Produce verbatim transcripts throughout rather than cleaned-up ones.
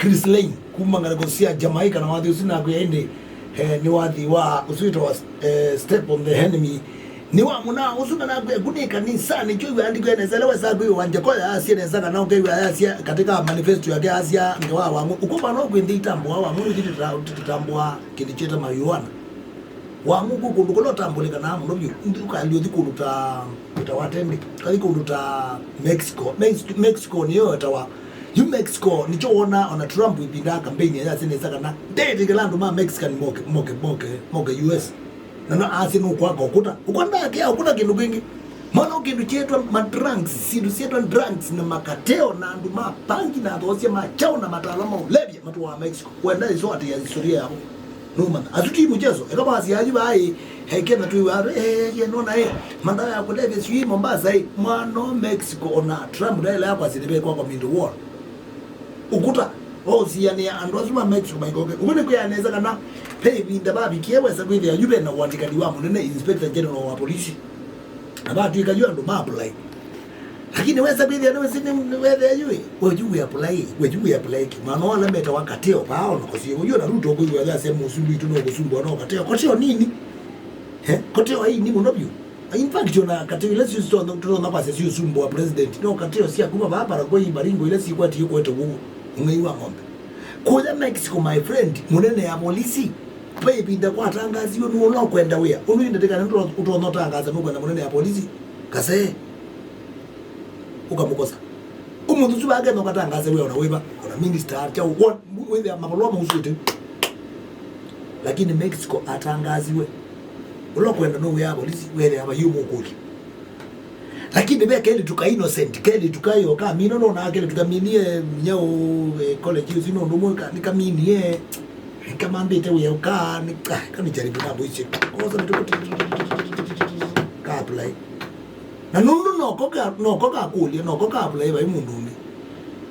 Chris Lane kuma ngalĩko sya Jamaica, na wathi ũsu nakwĩa ĩndĩ, eh, nĩ wathi wa ũsu wĩtawa, eh, Step on the Enemy. Nĩ wa mũna ũsu na nakwĩa ku nĩ kanisanĩ kyo iwandĩkwe nesa ĩla wesa kwĩw'a Wanjekoya asye nesa kana ũkew'a ayasya katika manifesto yake asya ngewa wa Wang'ũ. Ũkũmba no kwĩnthĩ itambũa Wang'ũ nĩ tũtambũa kĩndũ kyĩta marijuana. Wang'ũ kwĩ kũndũ kũla ũtambũlĩkanaa mũno vyũ, ũkathi ũthi kũndũ ta, ta watende, ũkathi kũndũ ta Mexico. Mex-, Mexico nĩyo ĩtawa, yu Mexico nĩkyo wona ona Trump ĩvinda ya campaign yasye nesa kana ndetĩkĩla andũ ma Mexican moke, moke, moke, moke U S. Na no asye nũkwaka ũkũta. Ũkwa ndakĩa ũkũta kĩndũ kĩngĩ. Mwana kĩndũ kyetwa ma drugs, syĩndũ syetwa drugs na makateo na andũ ma pangi na athoosya ma chao na matala ma ũlevya matũaa Mexico. Wenda iso atĩ ya historia yao. Nũmanya. Asu ti mũchezo. Eka basi ayu baĩ, he Kenya twĩw'a, eh, ye nona, eh, madawa ya kulevya sijui Mombasa, eh, mwana wa Mexico ona Trump ndaĩla ya kwasya nĩvekwa kwa middle wall. Ũkũta, waũsianĩa andũ asu ma Mexico maikoke. Ũu nĩ kwĩa nesa kana ve ĩvinda vavikie wesa kwĩthĩa yu ve na ũandĩkani wa mũnene Inspector General wa polisi. Na vatw'ĩka yu andũ ma apply. Lakini wesa kwĩthĩa nĩwĩsĩ nĩ, nĩwethĩa yu ĩ. We yu wĩ apply, we yu wĩ apply kĩ. Mwana wala metawa kateo, vaa ona kũsiĩwa. Yu na Ruto kwĩw'a yasya mũsumbu itũ no kũsumbwa no kateo. Kateo nini. He? Kateo ai ni mũno vyũ. In fact, ona kateo ila sio tũtonya kwasya sio ũsumbũ wa president, no kateo sya kuma vaa Paraguay, Baringo ila sikwatie kũete ũw'o, ũng'ei wa ng'ombe. Kũya Mexico, my friend, mũnene ya polisi, ve ĩvinda kwatangasiwe nũũ ũla ũkwenda wĩa. Ũndũ yu ndatĩkana ũtonya ũtangaasa nũkwenda mũnene ya polisi, kasee, ũkamũkosa. Ũmũnthĩ ũsu vaa Kenya ũkatangaase wĩa ona wĩva, ona minister, kyaũ, wĩthĩa mavalũa mausĩte. Lakini Mexico atangasiwe. Ũla ũkwenda nũwĩa polisi, wethĩa vaiũ mũkũlya. Lakini ve kelĩtu ka innocent, kelĩtu kayo kamina, nona kelĩtu kaminie nyaũ, eh, college ũsu nũndũ ũmwe ka-, nĩkaminie, nĩkamambĩte wĩa ũka, nĩka-, kanĩjaribu mambo icio. Kosa nĩtũ-, ka apply. Na nũndũ noko ka-, noko kakũlya, noko ka apply vai mũndũ ũngĩ.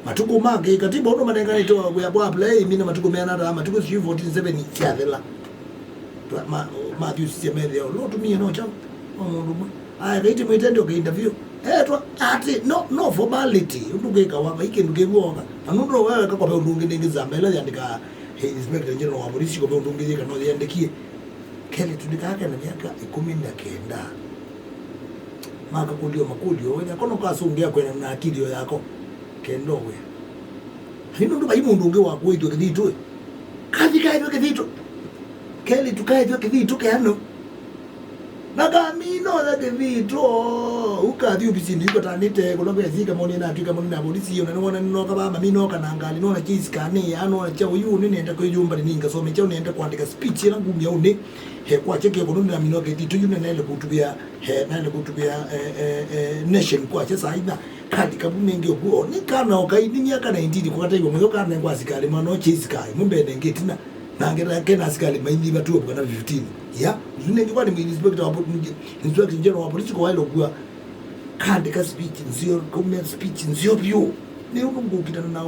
Matukũ ma kĩ-, katiba ũndũ manenganĩte wĩa kwa apply, ĩmina matukũ meana ata, matukũ sijui fourteen seven syathela. Twa-, ma-, mathiũsisye methĩa, ũla ũtumie no kyaũ, no mũndũ ũmwe. Aya, kaiti mwĩte ndio ka interview. Etwa, ati, no, no formality, ũndũ kwĩkawa, vai kĩndũ kĩw'oka. Na nũndũ we weka kwa ve ũndũ ũngĩ nĩngĩ nzamba ĩla yandĩkaa, eh, Inspector General wa polisi, kwa ve ũndũ ũngĩ yĩka no yĩandĩkie. Kelĩtu nĩ kaa kena myaka ĩkũmi na kenda. Makakũlyo makũlyo, wĩthĩa kono kasũngĩa kwenda na akili o yako. Kenda ũwĩa. Ai nũndũ vai mũndũ ũngĩ wakũĩtw'e kĩthitũ ĩ. Kathi kaĩthw'e kĩthitũ. Kelĩtu kaĩthw'e kĩthitũ keano. Na kamina oya kĩthitũ. Ũkathi ovisinĩ yu katanĩte kũla kwesika moni na atwĩka moni na polisi, ona nĩwona nĩnoka vaa mamina oka na ngalĩ, nona chase kanĩ ya, nona kyaũ yu nĩnenda kwĩyũmba nĩningasome kyaũ nĩenda kũandĩka speech ĩla ngumya ũnĩ. He kwakya kĩoko nũndũ namina oka kĩthitũ yu nĩnaĩle kũtuvĩa, he, naĩle kũtuvĩa, eh, eh, eh, nation kwakya saa ina. Kali kavu nenge ũkw'o, nĩ kana o kaini myaka nineteen kũkataiwa mũyo kanengwa asikalĩ mwana o chase kaĩ, mũmbene ngĩtina, na ngeta kena asikalĩ mainyiva twelve kana fifteen. Ya, ũsu nenge kwani mũ inspector wa po-, inspector general wa polisi kũwaĩle ũkw'a, kandĩka speech nzeo, kaumya speech nzeo vyũ. Nĩ ũndũ ngũkitana na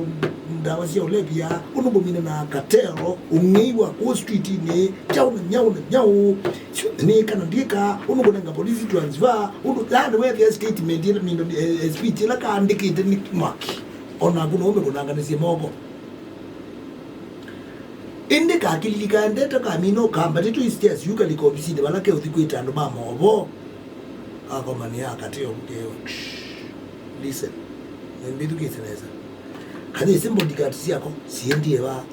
ndawa sya ũlevya, ũndũ ngũmina na katero, ũng'ei wa kũũ streetinĩ, kyaũ na nyaũ na nyaũ. Sio, nĩ kana ndika, ũndũ ngũnenga polisi transfer, ũndũ, yani, wethĩa statement ĩla mindo, eh, eh, speech ĩla kaandĩkĩte nĩ mwaki. Ona kuna ũme kũnanganĩsye moko. Ĩndĩ kakilili kaendete kamina ũkamba, tĩtũ istairs yu kalika ovisinĩ vala keũthi kwĩta andũ ma maũvoo. Kakomanĩa akateo keo. Listen. Nĩmbĩthukĩĩsye nesa. Kanyĩsĩ bodyguard syako siendie vaa.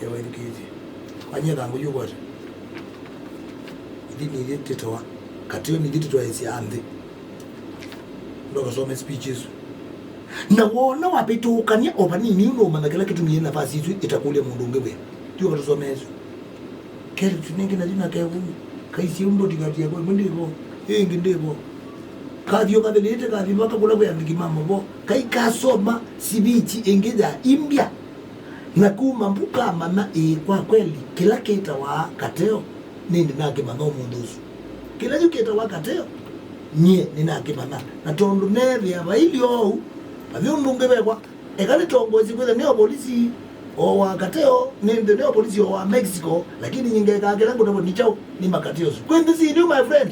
Kewa ithukĩĩsye. Kwanyie thangũ yu kwate. Ithi nĩthi tĩtoa. Kateo nĩthi tĩtoa ĩsya nthĩ. Ndokasome speech isu. Na wona wavĩtũkany'a o vanini, yu nũmanya kĩla kĩtumie nafasi isu ĩtakũlya mũndũ ũngĩ wĩa. Ti ũkatũsomea isu. Kelĩtu nĩngĩ na yu na kevu. Kaisye bodyguard yakwa ĩmwe ndĩvo. Ĩyo ĩngĩ ndĩvo. Kathi ũkathĩlĩte kathi vaka kũla kwĩ andĩki ma mavo. Kai kasoma sivichi ĩngĩ ya India. Na kuma mbu kamanya ĩĩ kwa kweli kĩla kĩtawa kateo. Nĩndĩ nakĩmanya ũmũnthĩ ũsu. Kĩla yu kĩtawa kateo, nyie nĩnakĩmanya. Na tondũ neethĩa vailye oou, vathi ũndũ ũngĩ vekwa, eka nĩtongoesye kwĩthĩa nĩ o polisi o wa kateo, nĩndĩ nĩ o polisi o wa Mexico, lakini nyie ngekaa kĩla ngũtavw'a nĩ kyaũ, nĩ makateo asu. Kwĩ nthĩ syĩ new, my friend,